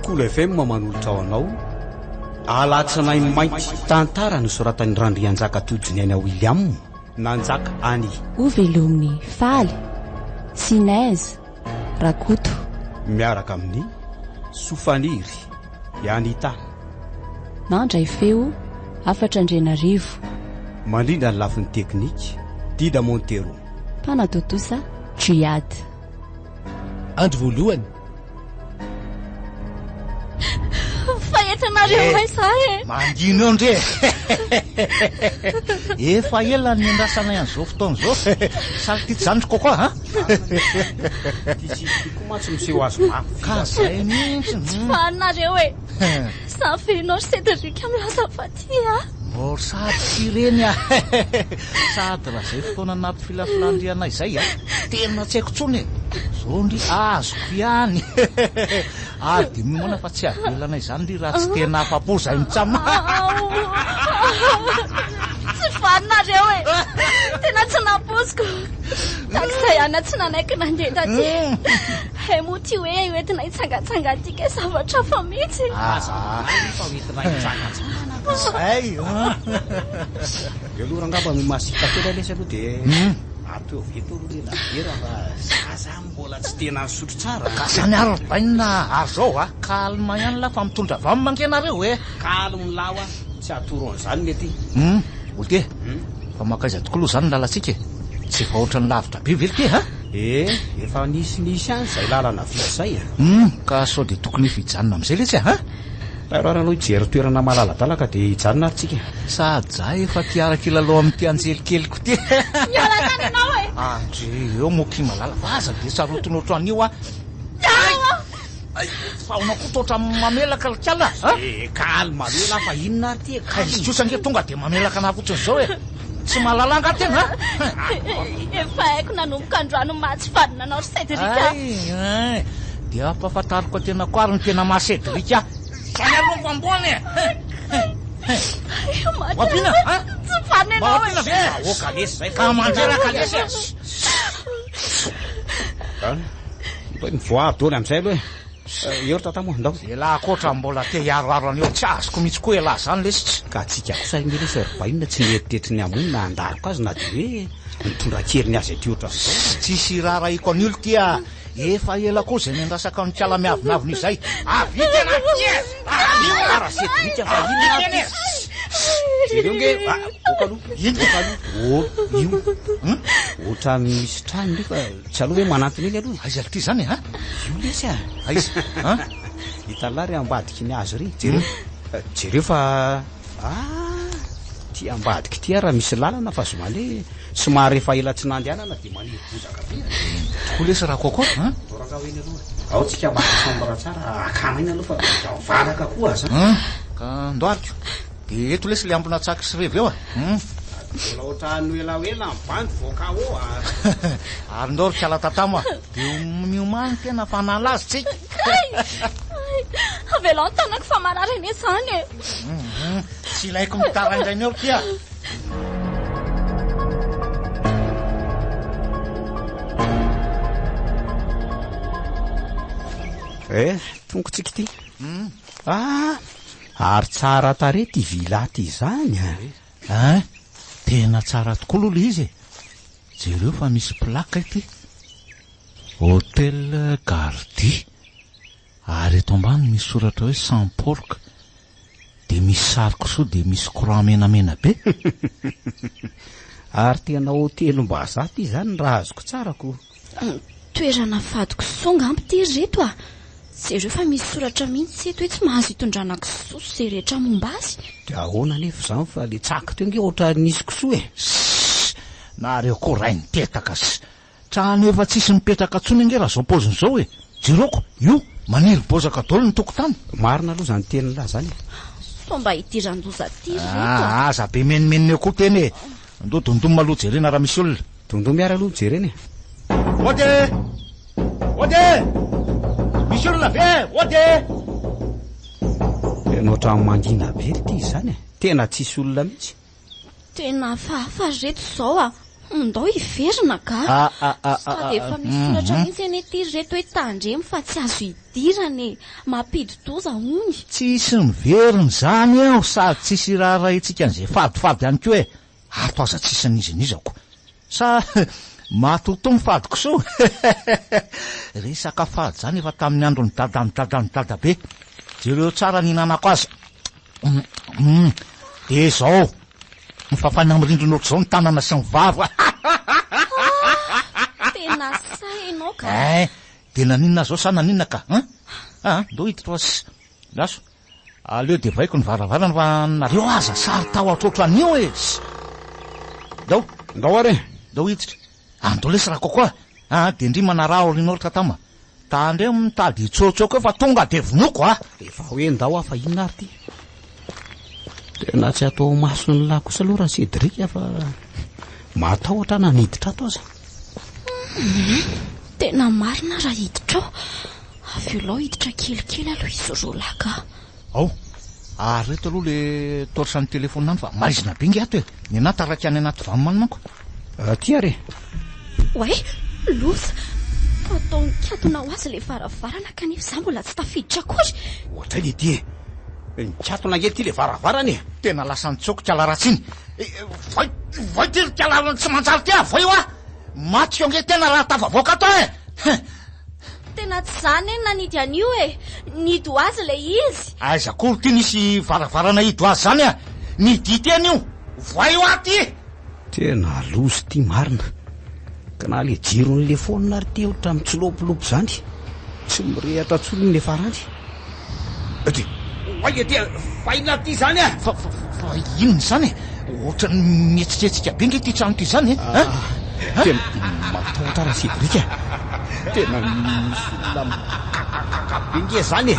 Kolo FM manolotra ho anao Alatsinainy Mainty. Tantara nosoratan'i Randrianjaka Tojoniaina William, nanjaka any. Ho velomin'i Faly, Sinèse, Rakoto. Miaraka amin'i Sofaniry, Anita. Nandray feo, Hafatra Andrianarivo. Mandrindra ny lafiny teknika, Dida Montero. Mpanatontosa, Djihad. Andro voalohany. Fa entinareo Eh, aiza e? Mangina eo ndre. Efa ela ny niandrasanay an'izao fotoana izao. Sary ty tsy zany ry Coco a? Ty tsisy ty koa mantsy miseho azy mafy. Ka zay mihitsy. Tsy faninareo e. Za ve ry Cédric milaza fa tia ahy? Mbor sady tsy ireny ah! Sady raha zay fotoana nampifilafilan-dry anay zay ah, tena tsy haiko tsony e! Zao ndry azoko ihany! Ary dia miomana fa tsy avelanay zany ndry raha tsy tena afa-po zay mitsam. Tsy vaninareo e! Tena tsy nampoiziko! Tahaka izay ihany aho tsy nanaiky nandeha taty. Hay moa ity hoe hoentina hitsangatsangana ity kay zavatra hafa mihitsy. Aza manahy fa hoentina hitsangatsangana aloha. Zay an! Eo aloha rangah mba mimasita kely lesy aloha dia ataovy eto aloha ilay labiera fa za zany mbola tsy tena nisotro tsara. Ka zany ary ry bainina ary zao a! Calme ihany lah fa mitondra vam ange nareo e! Calme lah hoa, tsy atoro an'izany ny aty. Hum! Olty e! Fa mankaiza tokoa aloha zany ny lalantsika e? Tsy efa ohatran'ny lavitra be ve ity a? Eh, efa nisinisy ihany izay lalana vita izay a! Hum, ka sao dia tokony efa hijanona amin'izay letsy a? Tairo ary aloha hijery toerana malaladalaka dia hijanona ary tsika. Sady za efa te hiaraka hilalao amin'ity anjely keliko ity. Miala tany ianao e! Andre eo moa ki malala fa aza dia sarotiny ohatran'io a! Ay! Fa ahoana koa toa ohatran'ny mamelaka ry kala a? Eh, calme aloha elah fa inona ary ity e? Ka izy kosa ange tonga dia mamelaka anah fotsiny izao e! Tsy mahalala angaha tena a? Efa haiko nanomboka androany ny maha tsy vanona anao ry Cédric a! Ay, ay! Dia ampahafantariko an-tena koa ary ny tena maha Cédric ahy. Izany aloha mba ambony e! Maty Ampiana, aho. a? Tsy vanona Mba ianao e! ampiana ve? Aoka lesy izay Ka mandreraka lesy e! An, ndao mivoaha daholo amin'izay aloha e. Eo ry tata moa, ndao. Elah koa ohatran'ny mbola te hiaroaro an'io tsy azoko mihitsy koa elah zany lesy tsy. Ka tsika kosa ange lesy ry bainina tsy nieritreritra ny hamono na handaroka azy na dia hoe nitondra an-keriny azy aty ohatran'izao. Tsisy iraharahiako an'io lty a! Efa ela koa izay niandrasako an'i kala miavonavona io izay. Avia tena avia e! Avia oa! Ara Cédric fa inona ary ty? Jereo nge, ah, boka aloha, Ino? boka aloha. Oh, io, ohatran'ny misy trano io fa Tsy aleo ve manantona eny aloha e? Aiza lty zany e a? Io lesy a! Aiza a? Hitan'lah ry ambadiky ny hazo ry, jereo, jereo fa ah! Ty ambadiky ty ary misy lalana fa somary somary efa ela tsy nandehanana dia maniry bozaka be a! Eny tokoa lesy ra coco a! Ndao rangaha ho eny aloha e! Ao tsika maka chambre tsara hakana aina aloha fa valaka koa aza. Ka ndao ary ko! Dia eto lesy le ambina tsaky sy revy eo a! Hum. Mbola ohatran'ny ho elaela ny bandy vao KO a! Ary ndao ry kala tatamo a! Dia miomàny tena fa hanala azy tsika! Kay! Avelao ny tanako fa marary anie izany e! Hum, tsy ilaiko mitaraindraina eo ry kia! Eh, tongotsika ity. Ah! Ary tsara tarehy ity villa ity izany a! Ein! Tena tsara tokoa aloha ilay izy e! Jereo fa misy plaque ity. Hotel Gardi. Ary eto ambany misy soratra hoe sans porc. Dia misy sary kisoa dia misy croix menamena be. Ary tena hotelim-bazaha ity izany raha azoko tsara ko! Toerana fady kisoa angamba ity ry reto a! Jereo fa misy soratra mihitsy eto hoe tsy mahazo itondrana kisoa sy izay rehetra momba azy. Dia ahoana anefa izany fa le tsaky teo nge ohatran'ny nisy kisoa e! Sss! Nareo koa rainitetaka ss! Trano efa tsisy mipetraka tsony ange raha zao paoziny zao e! Jereo ko! Io! Maniry bozaka daholo ny tokotany! Marina aloha izany tenin'lah izany e! Sao mba hidiran-doza aty ry reto a! Aa! Aza be menomenona eo koa tena e! Andao dondom aloha jerena raha misy olona. Dondom ary aloha jerena e! Ody e! Ody e! Misy olona ve? Ody e! Tena ohatran'ny mangina be ry ty izany e! Tena tsisy olona mihitsy. Tena hafahafa ry reto izao a! Ndao hiverina ka. Ah, ah, ah, ah, Sady efa ah, misy soratra mhm. mihitsy anie ity ry reto hoe tandremo fa tsy azo idirana e. Mampidi-doza hono. Tsisy miverina izany eo sady tsisy iraharahintsika an'izay fadifady ihany koa e. Ato aza tsisy n'iza n'iza ko. Sa matotoa ny fady kisoa? Resaka fady izany efa tamin'ny andron'i dadan'i dadan'i dadabe. Jereo tsara ny hinanako azy. Hum, dia izao, mifafaina amin'ny rindrina ohatr'izao ny tanana sy ny vava. Tena sahy ianao ka. Eh, dia naninona izao sa naninona ka? Hein? Ah, ndao hiditra fa lasa. Aleo devaiko ny varavarana fa nareo aza saro-tahotra ohatran'io e! Ndao! Ndao ary e! Ndao hiditra. Andao lesy Rakoko a! Ah, dia ndry manaraha aoriana ao ry Tatama. Tandremo mitady hitsoatsoaka eo fa tonga dia vonoiko a! Efa hoe ndao aho fa inona ary ity? Tena tsy atao mason'ny lahy kosa aloha Ra-Cédric fa matahotra aho na ny hiditra ato aza. Tena marina raha hiditra ao. Avelao hiditra kelikely aloha izy roalahy ka. Ao, areto aloha le torche an'ny telephone any fa maizina be nge ato e. Ny anah taraiky any anaty vam any manko. Aty ary e. Oay, loza. Atao nikatona ho azy le varavarana kanefa izaho mbola tsy tafiditra akory. Ohatray le ty e. Nikatona ange ty le varavarana e. Tena lasa nitsoaka kala ratsy iny. Voay, voay ty ry kala tsy manjary ty a, voay hoa. Matiko ange tena raha tafavoaka ato e. Tena tsy za anie no nanidy an'io e! Nihidy ho azy ilay izy! Aiza akory ity nisy varavarana hidy ho azy izany a! Nihidy teny io! Voay ho ahy ity! Tena loza ity marina! Ka na le jiron'le phone ary ity ohatra mitsilopilopy izany, tsy mirehatra intsony ny niafarany. Dia oay aty fa inona ity izany a! Fa fa fa inona izany e? Ohatran'ny mihetsiketsika be nge ity trano ity izany e! Ah, tena matahotra aho Ra-Cédric a! Tena misy olona mikakakaka be nge izany e!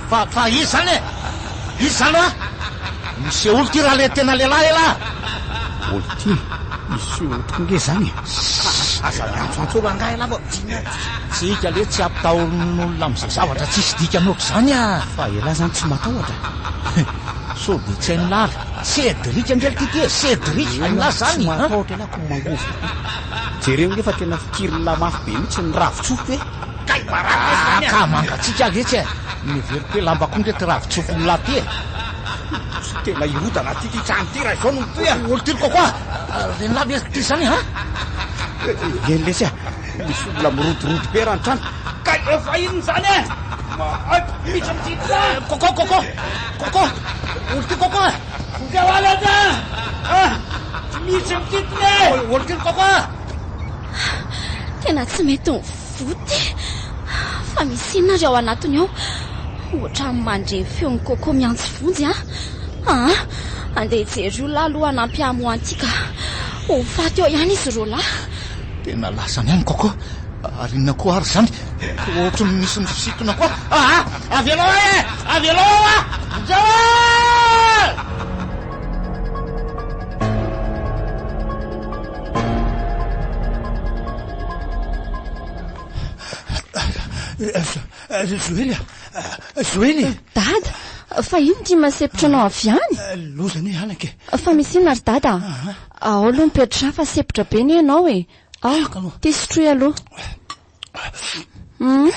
Fa fa iza izany e? Iza izany hoa? Miseho olo ity raha le tena lehilahy elah! Olo ity? Miseho olo tokoa nge izany e! Aza miantsoantso olo angaha elah fa Tsika le tsy ampitahorin'olona amin'izay zavatra tsisy dikany ohatr'izany ah! Fa elah zany tsy matahotra? Sao dia tsy hain'lah ry Cédric ange ry ty e! Cédric hain'lah zany Tsy an! matahotra elah ko mangovitra be. Jereo nge fa tena fikirin'lah mafy be mihitsy ny ravin-tsofiko e! Kay baraka lesy zany ah! Ka mangatsiaka letsy e! Neveriko hoe lamba koa nge ty ravin-tsofin'lah ty e! Tena hirodana aty ty trano ty raha izao no mitohy a! Olo ty ry Coco a! Ren'lah ve ty zany an! Eny lesy a! Misy olona mirodorodo be raha ny trano. Ka efa inona izany e? Misy mitsidika! Coco, Coco, Coco, olo ty Coco a! Vonjeo ahy letsy a! Tsy misy mitsidika e! Olo ty ry Coco a! Tena tsy mety mivoa ty. Fa misy inona ary ao anatiny ao? Ohatran'ny mandre feon'i Coco miantso vonjy an! Aa! Andeha hijery olona aho aloha hanampy ahy hamoha an'ity ka. Ho faty eo ihany izy roalahy. Tena lasany ihany Coco. Ary inona koa ary izany? Ohatran'ny misy misintona koa. Aa! Avelao ahy e! Avelao aho a! Vonjeo e! Joely a! Joely e! Dada, fa inona ity mahasempotra anao avy any? Loza anie anaka e! Fa misy inona ry dada? Ao aloha mipetraha fa sempotra be anie ianao e! Ao, ty sotroy aloha. Hum.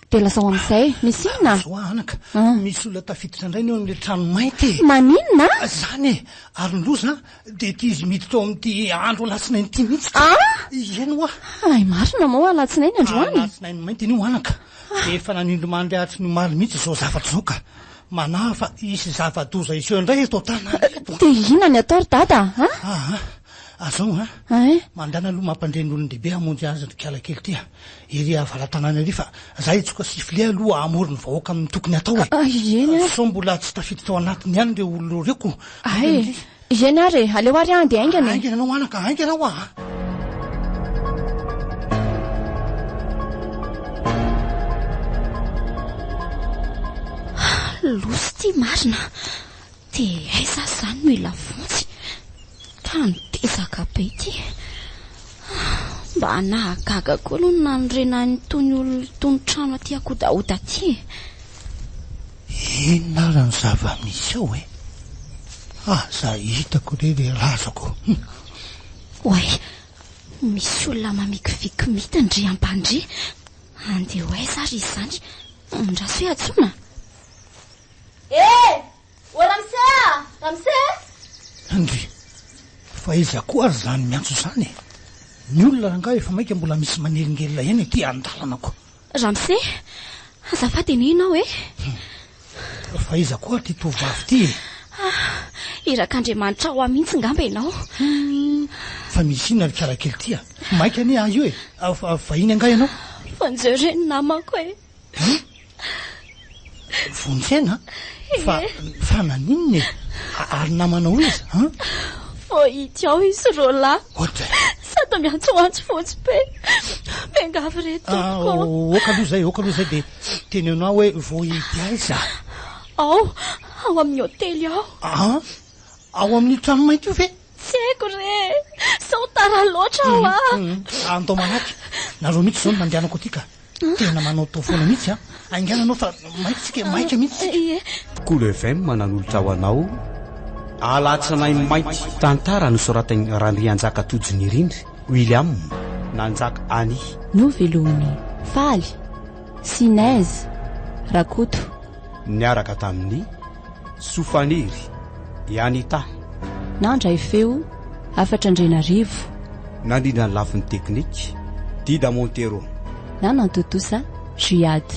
Dia lazao amin'izay, misy inona? Zao anaka, misy olona tafiditra indray ny eo amin'ilay trano mainty e! Maninona? Zany e! Ary ny loza dia ity izy miditra ao amin'ity andro alatsinainy ity mihitsy ka! Ah! Eny hoa! Hay marina moa alatsinainy androany? Alatsinainy mainty anie anaka! Dia efa nanindry-mandry hatry ny omaly mihitsy izao zavatra izao ka! Manahy fa hisy zava-doza hiseho indray eto an-tanàna eto. Dia inona ny atao ry dada a? Aa, azao an! Ein? Mandana aloha mampandre ny olon-dehibe hamonjy azy ry kiala kely ity a! Ery avara-tanàna ery fa za hitsoka sifflet aloha hamory ny vahoaka amin'ny tokony hatao e! Eny ary. Sao mbola tsy tafiditra ao anatiny ihany ireo olona ireo ko! Hay e! Eny ary e! Aleo ary aho handeha haingana e! Haingana ianao anaka, haingana hoa a! Loza ity marina! Dia aiza aho izany no hila vonjy? Trano betsaka be ity. Mba nahagaga koa aloha ny nanorenan'itony olona itony trano aty Ankodahoda aty e. Inona ary ny zava-misy ao e? Aza hitako re le razako. Oay, misy olona mamikiviky mity ndry ampandria. Andeha ho aiza ary izy izany? Andraso hoe antsoina. Eh! Ô ramose a! Ramose! Ndry! Fa iza koa ary izany miantso izany e? Ny olona rangahy efa maika mbola misy manelingelina ihany ety an-dalana ko. Ramose, azafady anie ianao e! Fa iza koa ary ity tovovavy ity e? Ah, irak'Andriamanitra ho ahy mihitsy ngamba ianao. Fa misy inona ry kiarakely ity a? Maika anie ahy io e! Vahiny angaha ianao? Vonjeo re ny namako e! Vonjena? Fa, fa naninona e? Ary namanao iza an? Vao hita ao izy roalahy. Ohatray. Sady miantsoantso fotsy be. Miangavy re tompoko. Ah, oka aloha izay, oka aloha izay dia teneno ahy hoe vao hidy aiza? Ao, ao amin'ny hotely ao. Ah, ao amin'ny trano mainty io ve? Tsy haiko re! Sao tara loatra aho ah! Andao malaky, nareo mihitsy izao no nandehanako aty ka. Tena manao tao foana mihitsy an! Haingana anao fa maika tsika e, maika mihitsy tsika. Ie. Kolo FM nanolotra ho anao Alatsinainy Mainty, tantara nosoratan'i Randrianjaka Tojo Nirindry, William, Nanjaka Annie. Novelomin'i Faly sy Naise Rakoto. Niaraka tamin'i Sofaniry, i Anita. Nandray feo, Hafatra Andrianarivo. Nandrindra ny lafiny teknika, Dida Montero. Nanantontosa, Jihad.